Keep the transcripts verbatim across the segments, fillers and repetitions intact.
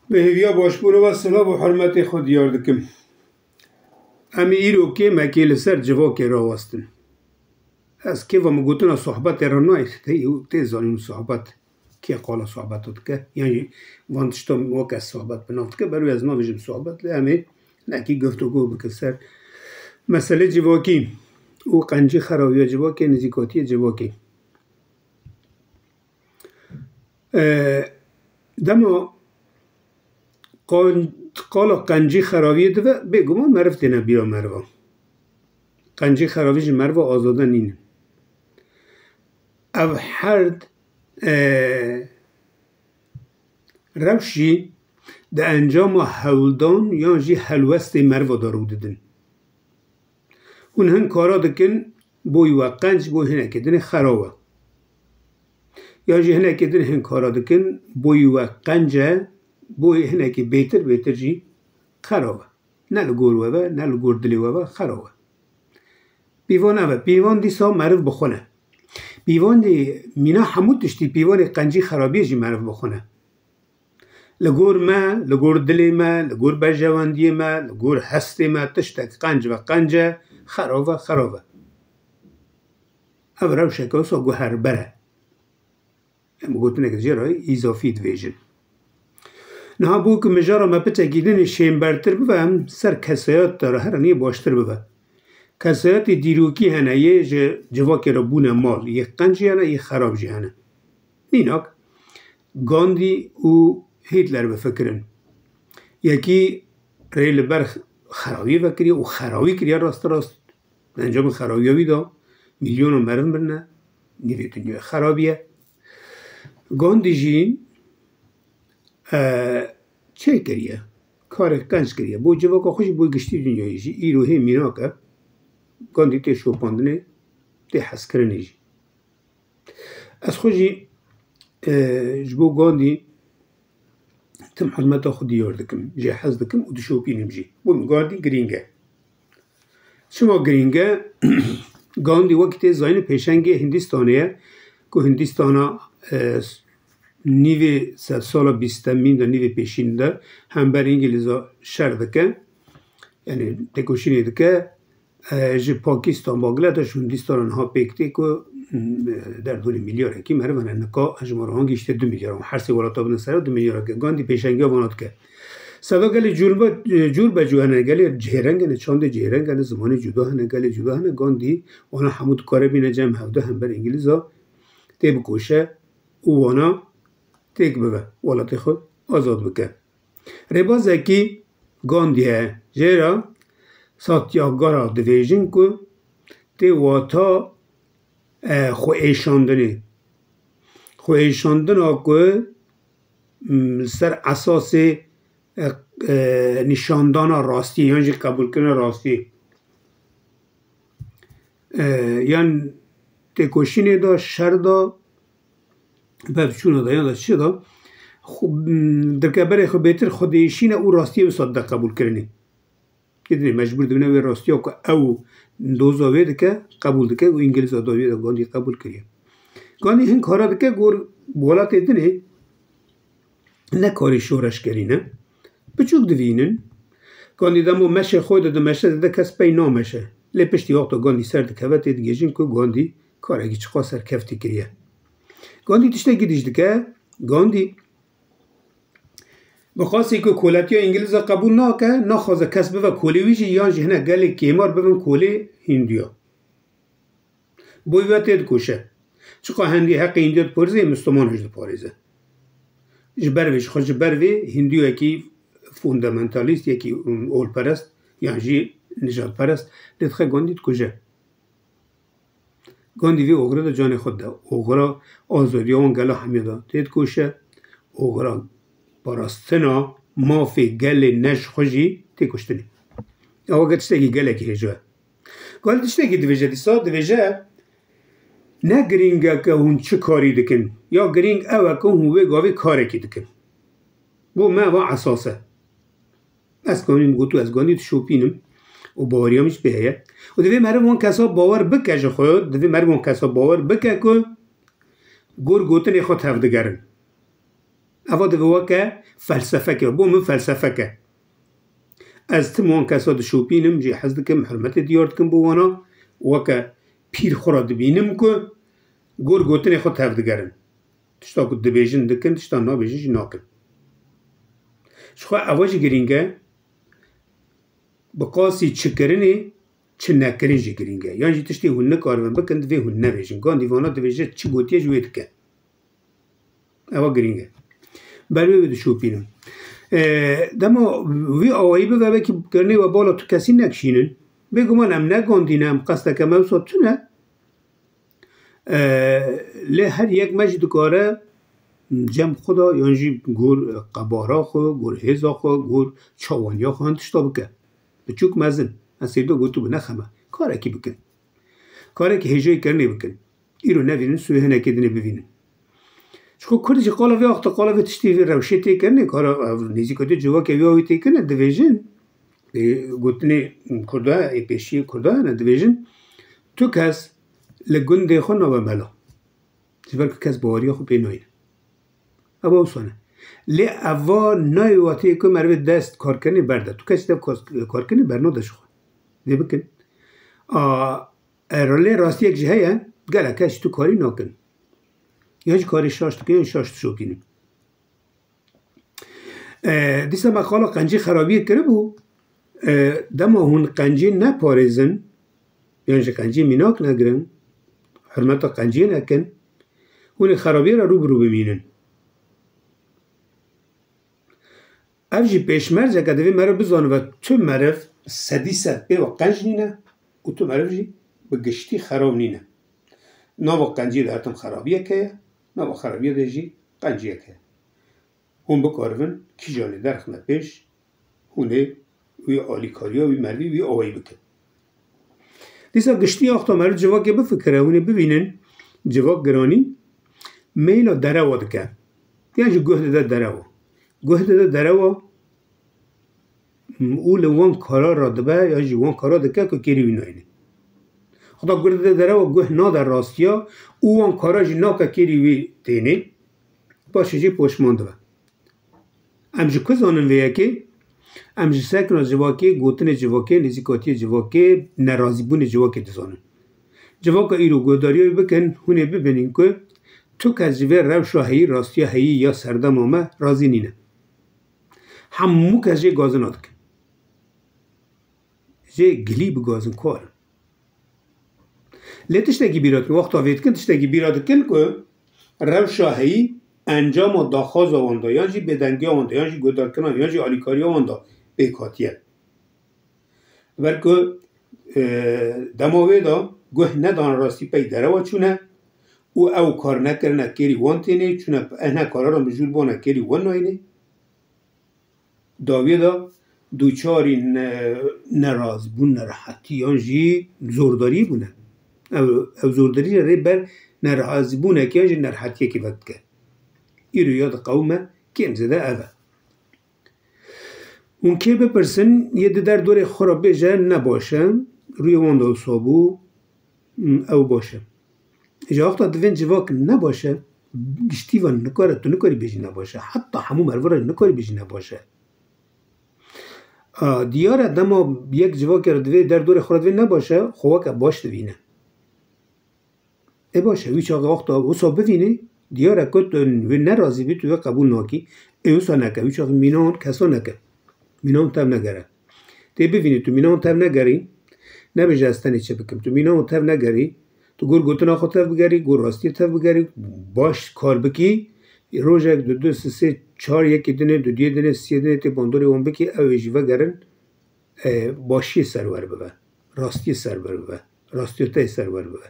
Bi hêviya başbûna we silav û hurmetê xwe diyar dikim. Em ê îro kêmekê li ser civakê rawestin. Ez kêfa min gotina sohbetê re nayê, tê, tê zanîn sohbet kê qala sohbeta dike. Yan jî van tiştan wek ez sohbet bi nav dike, ber wê ez navêjim sohbet, lê em ê hinekî guftûgo bikin ser meselê civakî û qencî xerawiya civakê, nêzîkatiyê civakê. E, dema qan-, qala qencî xeraviyê dibe, bêguman meriv têne bîra meriva. Qencî xeravî ji meriva azade nînin. Ev her, e, rewş jî di encama hewldan yan jî helwestê meriva de rû didin. Hûn hin kara dikin, boyî we qenc, boyî hinekê din ê xeraw e. Yan jî hinekê din hin kara dikin, boyî we qenc e, boyî hinekê bêtir, bêtir jî xeraw e. Ne li gor we ve, ne li gor dilê we ve, xeraw e. Pîvan ev e, pîvan dîsa meriv bi xwe ne. Pîvanê mîna hemû tiştî, pîvanê qencî xerabiyê jî meriv bi xwe ne. Li gor me, li gor dilê me, li gor berjewendiyê me, li gor hestê me tiştek qenc ve qenc e, xerab ve xerab e. Ev rewşeke wisa guherber e. Em gotinek jê re îzafî dibêjin. Niha bo ku mijara me piçekî din ê şênbertir bibe, em ser kesayeta re here niyê baştir bibe. Kesayetê dîrokî hene, yê ji civakê re bûne mal, yê qencî hene, yê xerab jî hene. Mînak, Gandî û Hitler bifikirin. Yekî rê li ber xerawiyê vekiriye û xerawî kiriye rasterast. Encamê xerawiya wî de milyonan meriv mirine, nîvê dinyayê xerabiye. Gandî jî, e, çê kiriye, karê qenc kiriye. Bo civaka xwe jî, bo giştî dinyayê jî. Îro hê mînak e, Gandî tê şopandinê, tê hezkirinê jî. Ez xwe jî, e, ji bo Gandî tim hurmeta xwe diyar dikim, jê hez dikim û dişopînim jî. Bo min Gandî girîng e. Çima girîng e? Gandî wekî tê zayînê pêşengê Hindistanê ye, ku Hindistana, e, nîvê sedsala bîstemîn de, nîvê pêşîn de hember Îngilîza şer dike, yanî têkoşînê dike. E, ji Pakistan, Bangladeş û Hindistana niha pêk tê ku, m, derdorê milyarekî meriv hene. Nika hejmara wan gihîşte du milyar, her sê welata bidin ser du milyareke. Gandî pêşengiya vana dike. Seda gelê cûr be, cûr be cû hene, gelê cihêreng hene, çandê cihêreng hene, zimanê cuda hene, gelê cuda hene. Gandî wana hemû dikare bîne cem hevdu hember Îngilîza tê bikoşe û wana têk bibe, welatê xwe azad bike. Rêbazekî Gandî heye. Jê re satyagraha dibêjin ku tê wata, e, xweêşandinê. Xweêşandina ku, m, li ser esasê, e, e, nîşandana rastiyê yan jî qebûlkirina rastiyê, e, yan têkoşînê de, şer de, pevçûna de, yan de çi de, xwe, m, dirkeberê xwe bêtir xwedêşîne û rastiyê wisa dide qebûlkirinê. Didinê mecbûr dibine wê rastiya ku ew doza wê dike, qebûl dike û Îngilîza da wê de Gandî qebûl kiriye. Gandî hin kara dike gor welatê dinê ne karê şoreşgerî ne. Biçûk divînin. Gandî demo meşê xwe de di meşe de kes pey nameşe. Lê piştî wexta Gandî ser dikeve tê digihêjin ku Gandî karekî çiqas serkeftî kiriye. Gandî tiştekî dîş dike. Gandî bi qasî ku koletiya Îngilîza qebûl nake, naxwaze kes bive kolê wî jî, yan jî hinek gelê kêmar bibin kolê Hîndiya. Boy ve tê dikoşe. Çiqa Hindî heqê Hîndiya diparêze, yê Misliman jî diparêze. Ji ber vê, ji xwe ji ber vê Hîndiyekî fundamentalîst, yekî, um, olperest, yan jî nijadperest, lê dixe Gandî dikuje. Gandî vê oxirê de canê xwe dide. Oxira azadiya wan gela hemiya de tê dikoşe. Oxira parastina mafê gelê ne ji xwe jî tê kuştinê. Ew weke tiştekî gelekî hêja ye. Gandî tiştekî dibêje dîsa, dibêje, ne girîng e ke hûn çi karî dikin. Ya girîng ew e ke hûn wê gavê karekî dikin. Bo me eva esas e. Ez kanîm gotu ez Gandî dişopînim û baweriya min jî pê heye. Û divê meriv wan kesa bawer bike ji xwe, divê meriv wan kesa bawer bike ku gor gotinê xwe tevdigerin. Eva divê weke felsefeke, bo min felsefeke. Ez tim wan kesa dişopînim, jê hez dikim, hurmetê diyar dikim bo wana, weke pîr xwe re dibînim ku gor gotinê xwe tevdigerin. Tişta ku dibêjin dikin, tişta nabêjin jî nakin. Ji xwe eva jî girîng e, bi qasî çi kirinê, çi nekirin jî girîng e. Yan jî tiştê hûn nikaribin bikin, divê hûn nebêjin. Gandî vana dibêje çi gotiye ji wê dike. Ewa girîng e. Ber wê wê dişopînim. E, dema wî awayî bibe, belkî kirinê we bala tu kesî nekişînin. Bêguman em ne Gandî ne, em qesteke me wisa tune. E, lê her yek me jî dikare cem xwe de yan jî gor qebara xwe, gor hêza xwe, gor çawaniya xwe hin tişta bike. Biçûk mezin. Ez sêvde gotibû nexeme. Karekî bikin. Karekî hêjayî kirinê bikin. Îro nevînin, sibê hinekê dinê bivînin. Ji xwe Kurd jî qala vê axta qala vê tiştê vê rewşê tê kirinê, kara ev nêzîkatî civakê vê awî tê kirinê, divêjin, ê, gotinê Kurda, ê pêşiyê Kurda hene, divêjin, tu kes li gundê xwe nabe mela. Ji ber ku kes baweriya xwe pê nayîne. Ev wisa ne. Lê eva nayê watiyê ku merivê dest karkirinê berde. Tu kes dest kar-, karkirinê bernade ji xwe. Vê bikin. A, e, lê rastiyek jî heye, gelek kes jî tu karî nakin. Ya jî karê şaş dikin, ya jî şaş dişopînin. E, dîsa me qala qencî xerabiyê kiribû. E, dema hûn qencî neparêzin, yan jî qencî mînak negirin, hurmeta qenciyê nekin, hûn ê xerabiyê re rû bi rû bimînin. Ev jî pêşmerceke divê meriv bizanibe, tu meriv sedî sed pê ve qenc nîne û tu meriv jî bi giştî xerab nîne. Nava qenciyê de her tim xerabiyek heye, nava xerabiyê de jî qenciyek heye. Hûn bikaribin kîjanê derxine pêş, hûn ê wî alîkariya wî merivî wî awayî bikin. Dîsa giştî axta meriv civakê bifikire, hûn ê bibînin civak giranî meyla derewa dike. Yan jî guh dide derewa. Guh dide derewa û li wan kara re dibe, yan jî wan kara dike ku kêrî wî nayîne. Xweda guh dide derewa, guh nade rastiya û wan kara jî nake kêrî wî tênê. Paşê jî poşman dibe. Em ji ku zanin vê yekê? Em ji sekna civakê, gotinê civakê, nêzîkatiyê civakê, nerazîbûnê civakê dizanin. Civaka îro guhdariyê wî bikin, hûn ê bibînin ku tu kes ji vê rewşa heyî, rastiya heyî ya serdema me razî nîne. Hemû kes jê gazina dikin. Jê gilî bi gazinkar in. Lê tiştekî bîra dikin, wexta vê dikin, tiştekî bîra dikin ku rewşa heyî encama daxwaza wan de, yan jî bêdengiya wan de, yan jî guhdarkirina, yan jî alîkariya wan de pêk hatiye. Ber ku, e, dema wê de guh nedan rastî pey derewa çûne û ew kar nekirine kêrî wan tênê, çûne ehne kara re mijûl bûne kêrî wan nayînê. Dawiyê de dûçarî ne-, nerazîbûn, nerehetî yan jî zordarî bûne. Ew, ew zordarî rê ber nerazîbûnekê yan jî nerehetiyekê vedike. Îro ya diqewime kêm zêde ev e. Hûn kê bipirsin, yê di derdorê xwe re bêje ne baş e, rûyê wan de wisa bû, ew baş e. Ji wexta divên civak ne baş e, giştî ve nikare, tu nikarî bêjî ne baş e. Heta hemû merivê re nikarî bêjî ne baş e. A, diyar e, dema yek civakê re divê derdorê xwe re divê ne baş e, xwe weke baş divîne. Ê baş e, wî çaxê wexta wisa bivînî, diyar e ku tu wê nerazî bî, tu wê qebûl nakî. Ê wisa neke, wî çaxê mîna wan kesa neke. Mîna wan tev negere. Tê bivînî, tu mîna wan tev negerî, nebêje ez tenê çi bikim. Tu mîna wan tev negerî, tu gor gotina xwe tev bigerî, gor rastiyê tev bigerî, baş kar bikî, rojek, du, du, sê, sê, çar, yekê dinê, dudiyê dinê, sisiyê dinê tê bandorê wan bikî, ew ê jî vegerin, e, başiyê ser wer bibe, rastiyê ser wer bibe, rastiya te yê ser wer bibe.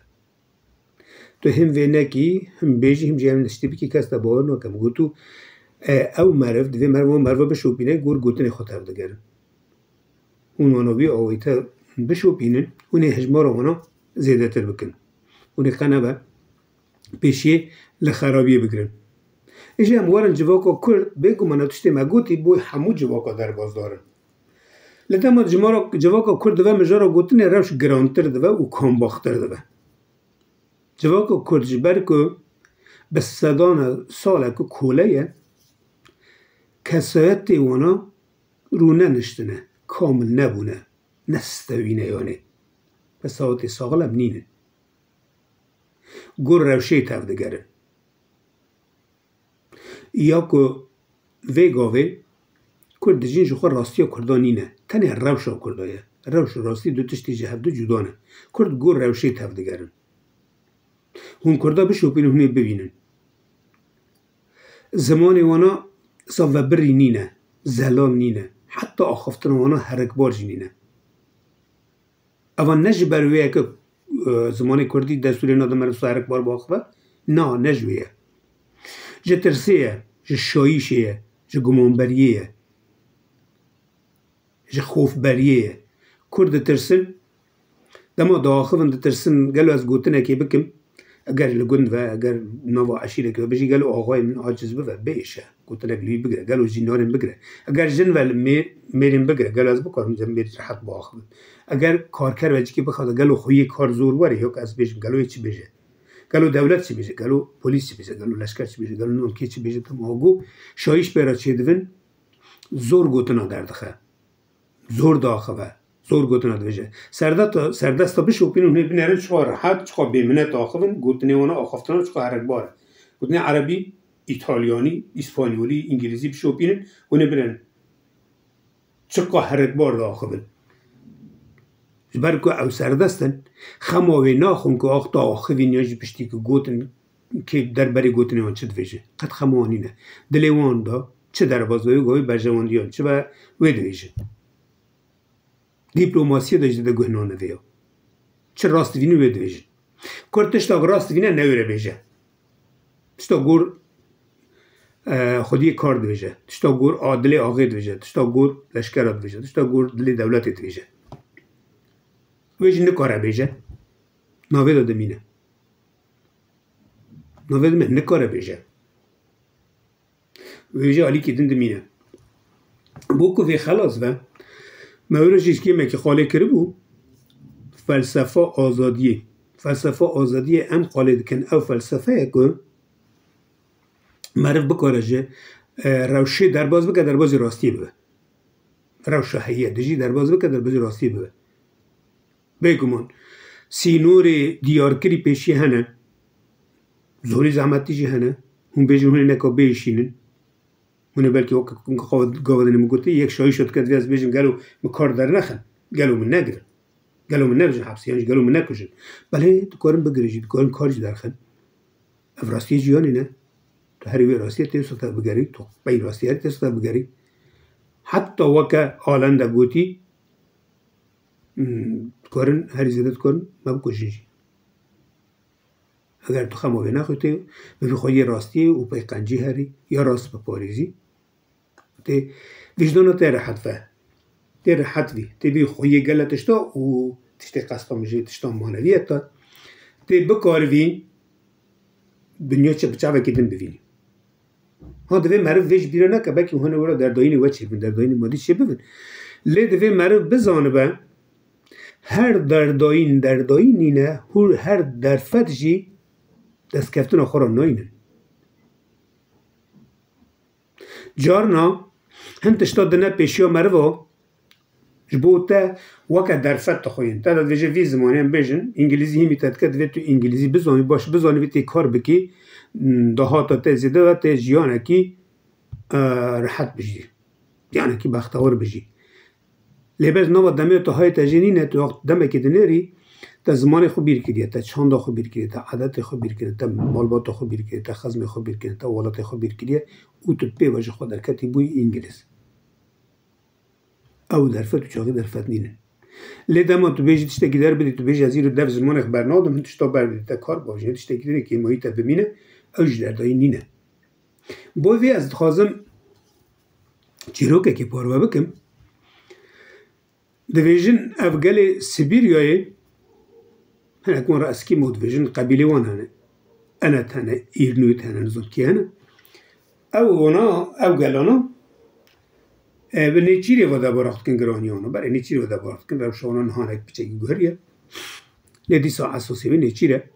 Tu him vê nekî, him bêjî, him jî em tiştî bikî, kes te bawer nake. Min gotû, e, ew meriv, divê meriv wan meriva bişopîne, gor gotinê xwe tev digerin. Hûn wana wî awayî te bişopînin, hûn ê hejmara wana zêdetir bikin. Hûn ê qe nebe pêşiyê li xerabiyê bigirin. Îja em werin civaka Kurd, bêguman ev tiştê me gotî, bo hemû civaka derbasdar in. Li dema cimara-, civaka Kurd dibe mijara gotinê rewş girantir dibe û kambaxtir dibe. Civaka Kurd ji ber ku bi sedana sal e ku kole ye, Kesayetê wana rûneniştine, kamil nebûne, nestewîne yanê. Kesayetê saxlem nînin. Gor rewşê tevdigerin. Ya ku vê gavê Kurd dijîn ji xwe rastiya Kurda nîne. Tenê rewşa Kurda ye. Rewş û rastî du tiştî ji hevdu cuda ne. Kurd gor rewşê tevdigerin. Hûn Kurda bişopînin, hûn ê bibînin. Zimanê wana sa vebirî nîne, zelal nîne. Heta axiftina wana herikbar jî nîne. Eva ne ji ber wê ye ku, e, zimanê Kurdî destûrê nade meriv sa herikbar biaxive. Na, ne ji wê ye. Ji tirsê ye, ji şayîşê ye, ji gumanberiyê ye. Ji xofberiyê ye. Kurd ditirsin, dema diaxivin ditirsin, gelo ez gotinekê bikim, eger li gund ve, eger nava eşîrekê ve bijî, gelo axayê min aciz bive, biêşe, gotinek li wî bigire, gelo jînarên bigire. Eger jin ve li mêr, mêrên bigire, gelo ez bikarim cem mêr rehet biaxivim. Eger karker ve cikê bixebite, gelo xweyê kar zor were, yok ez bêjim, gelo yê çi bêje? Gelo dewlet çi bêje? Gelo polîs çi bêje? Gelo leşker çi bêje? Gelo nizanim kê çi bêje? Dema ku şayîş pê re çêdibin, zor gotina derdixe. Zor diaxive, zor gotina dibêje. Serdeta, serdesta bişopînin, hûn ê binêrin çiqa rehet, çiqa bêminet axivin, gotinê wana axaftina çiqa herikbar e. Gotinê erebî, îtalyanî, îspanyolî, îngilîzî bişopînin, hûn ê binêrin çiqa herikbar diaxivin. Ji ber ku ew serdest in, xema wê naxin ku axta axivîn ya jî piştî ku gotin, kê derbarê gotinê wan çi dibêje? Qet xema wan nîne. Dilê wan de çi derbas be, wê gavê berjewendiyan çi be, wê dibêjin. Dîplomasiyê de jî dide guh nanevê ya. Çi rast dibînin wê dibêjin. Kurd tişta ku rast dibîne ne wê re bêje. Tişta gor, e, xwediyê kar dibêje. Tişta gor a dilê axê dibêje. Tişta gor leşkera dibêje. Tişta gor dilê dewletê dibêje. Wê jî nikare bêje. Navê de dimîne. Navê dime nikare bêje. Wê jî alîkî din dimîne. Bo ku vê xelas be, me wira jî ji kêmekî xalê kiribû, felsefa azadiyê. Felsefa azadiyê em xalê dikin. Ew felsefeye ku meriv bikare ji, e, rewşê derbas bike, derbasî rastiyê bibe. Rewşa heye dijî derbas bike, derbasî rastiyê bibe. Bêguman, sînorê diyarkirî pêşiyê hene. Zorî zehmetî jî hene. Hûn bêjin hûn ê neka biêşînin. Hûn ê belkî wek gava dinê min gotî, yek şayîşa dike divê ez bêjim, gelo min kar dernexin, gelo min negirin, gelo min nebijin hepsê, yan jî gelo min nekujin. Belê dikarin bigirin jî, dikarin kar jî derxin. Ev rastiyê jiyanê ne. Tu herî wê rastiyê tê wisa te bigerî, tu pey rastiyê herî tê wisa te bigerî. Heta weke Allende gotî, hmm, dikarin, herî zêde dikarin me bikujin jî. Eger tu xema wê nexwîtî, bi vî xweyê rastiyê û pey qencî herî, ya rast biparêzî, tê vijdana te rehet ve. Tê rehet vî. Tê bî xweyê gele tişta û tiştê qesta min jî tişta maneviyet e. Tê bikarivî dinya çi bi çavekî din bivînî. Ha, divê meriv vê ji bîra neke, belkî hûn ê were derdayînê we çêbin, derdayînê madî çêbibin. Lê divê meriv bizanibe, her derdayîn derdayîn nîne, hûr her derfet jî destkeftina xwe re nayînin. Carna hin tişta dine pêşiya meriva, ji bo te weke derfet dixwînin. Te de dibêje vî zimanê em bêjin, îngilîzî hîmî te dike, divê tu îngilîzî bizanî, baş bizanî, vê tê kar bikî, dahata te zêde ve tê jiyanekî, e, rehet bijî. Jiyanekî bextewar bijî. Lê bes nava demê tu hayê te jê nîne, tu wext demekê dinêrî, te zimanê xwe bîr kiriye, te çanda xwe bîr kiriye, te edetê xwe bîr kiriye, te malbata xwe bîr kiriye, te xezmê xwe bîr kiriye, te welatê xwe bîr kiriye û tu pê ve ji xwe derketî bûyî îngiliz. Ew derfet û çaxî derfet nîne. Lê dema tu bêjî tiştekî derbidî, tu bêjî ez îro dev zimanê xwe bernadim, hin tişta berbidî, te kar bavêje, hin tiştekî dinê kêmayî te bimîne, ew jî derdayî nîne. Bo vê ez dixwazim çîrokekê parve bikim. Dibêjin ev gelê Sibîryayê, hinek wan re Eskîmo dibêjin, qebîlê wan hene. Enet hene, Îrnût hene, nizam kî hene. Ew wana, ev gelana, e, bi nêçîrê ve debara xwe dikin giraniya wana. Berê nêçîrê ve debara xwe dikin, rewşa wana nihanek piçekî guheriye. Lê dîsa esasê wê nêçîr e.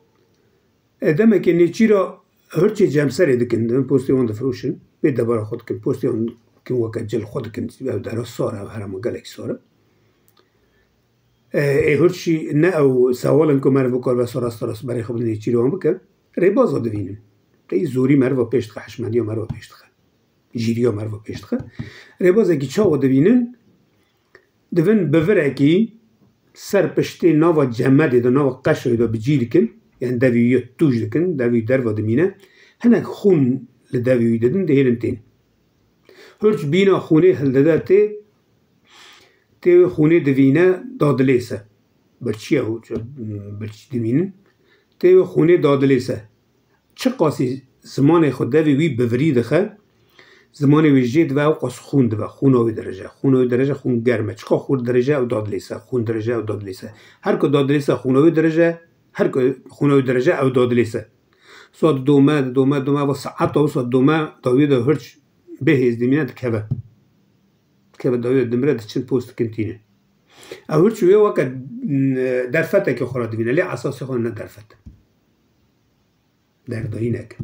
E, demekê nêçîra hirçê cemserê dikin, dibin postê wan difiroşin, pê debara xwe dikin, postê wan kin weke cil xwe dikin, ew dera sar e, ew herema gelek sar e. E, ê hurçî ne ew sewal in ku meriv bikaribe sara sara berê xwe bidinê çîrê wan bike. Rêbaza divînin. Tey zorî meriva pêş dixe, hişmendiya meriva pêş dixe. Jîriya meriva pêş dixe. Rêbazekî çawa divînin? Divin bivirekî ser piştê nava cemedê de, nava qeşoyê de bi cî dikin, yani devê wî tûj dikin, devê wî derva dimîne. Hinek xûn li devê wî didin, dihêlin tên. Hurç bîna xûnê hildide tê, tê wê xûnê divîne dadilêse. Birçiya hû-, birçî dimînin. Tê wê xûnê dadilêse. Çiqasî zimanê xwe devê wî bivirî dixe, zimanê wî jê dive, ew qas xûn dive. Xûna wî dirije. Xûna wî dirije, xûn germ e. Çiqa xûn dirije, ew dadilêse. Xûn dirije, ew dadilêse. Her ku dadilêse, xûna wî dirije. Her ku xûna wî dirije, ew dadilêse. Wisa didome, didome, didome, va saeta wisa didome, dawiyê de hurç bê hêz dimîne, dikeve. Dikeve dawiyê de dimire, diçin post dikin tînin. Ew hurç wê weke, mm, derfetekê xwe re divîne, lê esasê xwe ne derfet. Derdayînek.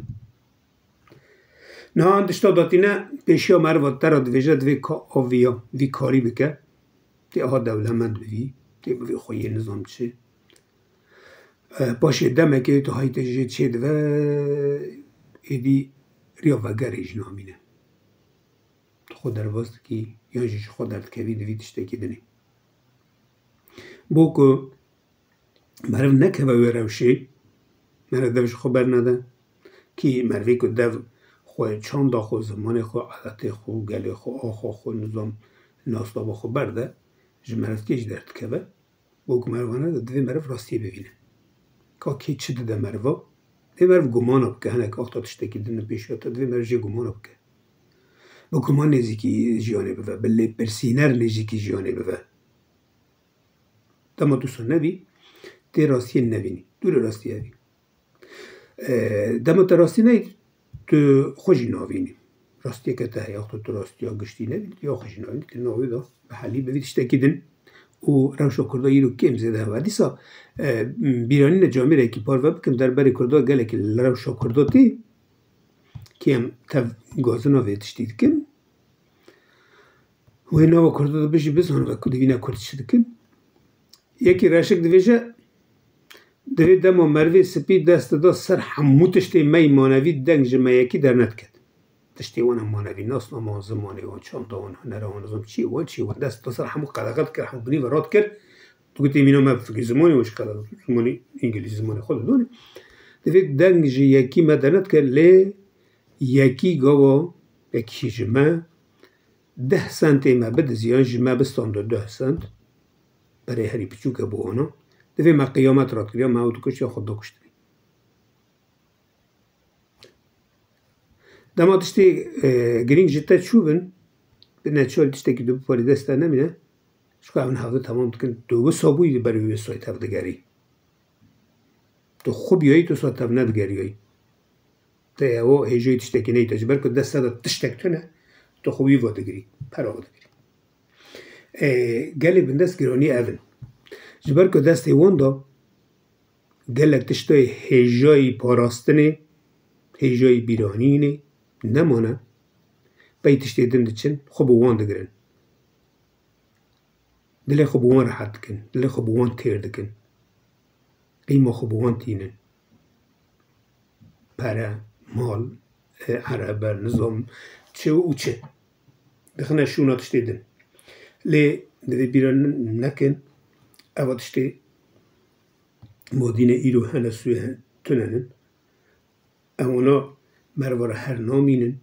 Niha em tişta datîne pêşiya meriva te re, divêje divê ka aviya vî karî bike. Tê aha dewlemend bivî, tê bivê xwe yê nizam çi. E, paşê demekê tu haytê jê çêdive, êdî riya vegerê jî namîne. Tu xwe derbas dikî, yan jî ji xwe derdikevî, divî tiştekî dinê. Bo ku meriv nekeve wê rewşê, meriv dev ji xwe bernede. Kî merivê ku dev xwe, çanda xwe, zimanê xwe, adetê xwe, gelê xwe, axa xwe, nizam, nasnava xwe berde, ji merivkê jî derdikeve. Bo ku meriv wana de divê meriv rastiyê bivîne. Ka kê çi dide meriva, divê meriv gumana bike. Hinek wexta tiştekî din pêşiya te, divê meriv jê gumana bike. Bi guman nêzîkî jiyanê bive, bi lêpirsîner nêzîkî jiyanê bive. Dema tu wisa nebî, tê rastiyê nebînî. Dûrê rastiyê hebî. E, dema te rastî neyî, tu xwe jî navînî. Rastiyeke te heye, wexta tu rastiya giştî nebînî, tu ya xwe jî navînî, tu navê de bi helî bivî tiştekî din. Û rewşa Kurda îro kêm zêde heve. Dîsa, e, bîranîne camêrekî parve bikim, derbarê Kurda gelekî li rewşa Kurda tê, kêm tev gazina vê tiştî dikin. Wê nava Kurda de bijî bizanibe ku divîne Kurd çi dikin. Yekî reşik divêje, divê dema merivê spî dest dida ser hemû tiştê me yî manevî, deng ji me yekî dernediket. Tiştê wan e manevî, nasnama wan, zimanê wan, çanda wan, hunera wan, nizam çiyê wan, çiyê wan. Dest dida ser hemû qedexe dikir, hemû binî ve radikir. Digotê mîna me bifikirî zimanê wan jî qedexe, zimanê îngilîzî zimanê xwe didonê. Divê deng ji yekî me dernediket, lê yekî gava, yekî ji me deh sentê me bidiziyan, ji me bistando deh sent, berê herî piçûk e bo wana, divê me qiyamet radikiriya, me ew dikuştiya, xwe dakuştirî. Dema tiştê, e, girîng ji te çû bin, bi neçar tiştekî tu biparî dest te nemîne, çika ew niha temam dikin, tu wisa bûyî li ber wê wê soyê tev digerî. Tu xwe biyayî, tu wisa tev nedigeriyayî. Te ew hêjayî tiştekî neyî te. Ji ber ku dest te de tiştek tune, tu xwe wî ve digirî, pera ve digirî. E, gelê bindest giranî ev in. Ji ber ku destê wan de gelek tiştê hêjayî parastinê, hêjayî bîranînê nemane, pey tiştê din diçin, xwe bi wan digirin. Dilê xwe bi wan rehet dikin, dilê xwe bi wan têr dikin. Qîma xwe bi wan tînin. Pere, mal, e, erebe, nizam, çi û çi. Dixine şûna tiştê din. Lê divê bîra n-, nekin, eva tiştê modîne îro hene sûyê he-, tune nin. Em wana merva re her namînin.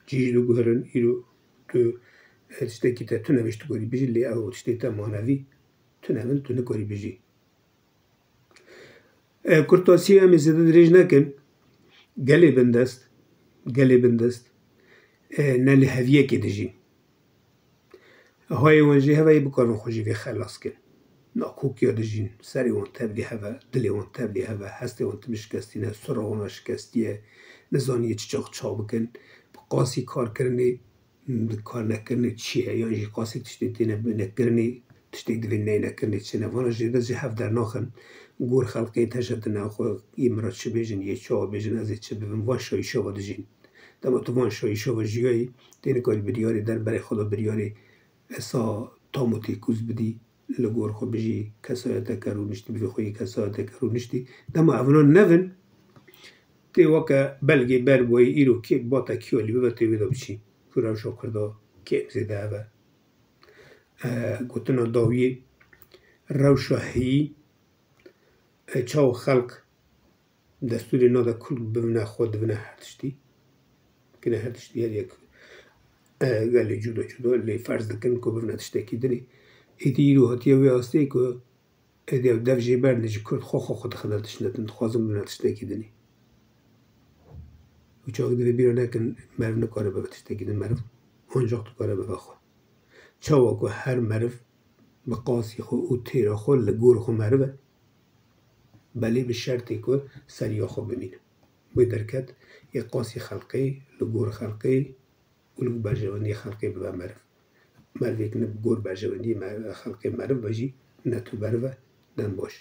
Cî jî diguherin, îro tu, e, tiştekî te tune be jî tu gorî bijî, lê ew tiştê te manevî tune bin, tu nikarî bijî. E, kurtasiyê em ê zêde dirêj nekin. Gelê bindest, gelê bindest, e, ne li heviyekê dijîn. Hayê wan jê heve yê bikarin xwe ji vê xelas kin. Nakokiya dijîn, serê wan tevlî heve, dilê wan tevlî heve, hestê wan tim şikestî ne, sura wan şikestî ye, nizaniye çi çax çaw bikin, bi qasî karkirinê, bi kar nekirinê çi ye, yan jî qasî tiştê têne bi nekirinê, tiştê divê neyne kirinê çi ne. Vana jêde ji hev dernaxin, gor xelqê teşetine xwe, yê min re çi bêjin, yê çawa bêjin, ez ê çi bibim, van şayî şeva dijîn. Dema tu van şayîşa ve jiyayî, tê nikarî biryarê der berê xwe de biryarê esa tam û têkûz bidî, li gor xwe bijî, kesayeteke rûniştî, bivê xwe yê kesayeteke rûniştî. Dema evna nevin, tê weke belgê ber boyî îro kê bate kî alî bibe tê wê de biçî. Ku rewşa Kurda kêm zêde ev e. E, gotina dawiyê, rewşa heyî, e, çawa xelk destûrê nade kul bivine xwe, divine her tiştî. Kine her tiştî her yek, e, gelê cuda cuda lê ferz dikin ku bivine tiştekî dinê. Êdî îro hatiye wê astê ku êdî ew dev jê berdin ji Kurd xwe xwe xwe dixine tiştine din, dixwazin bivine tiştekî dinê. Û çawa divê bîra nekin, meriv nikare bibe tiştekî din, meriv ancaq dikare bibe xwe. Çawa ku her meriv bi qasî xwe û têra xwe li gor xwe meriv e, belê bi şertê ku seriya xwe bimîne. Wê derket yê qasî xelqê, li gor xelqê û li berjewendiyê xelqê bibe meriv. Merivêk ne bi gor berjewendiyê me-, xelqê meriv be jî ne tu meriv e, dem baş.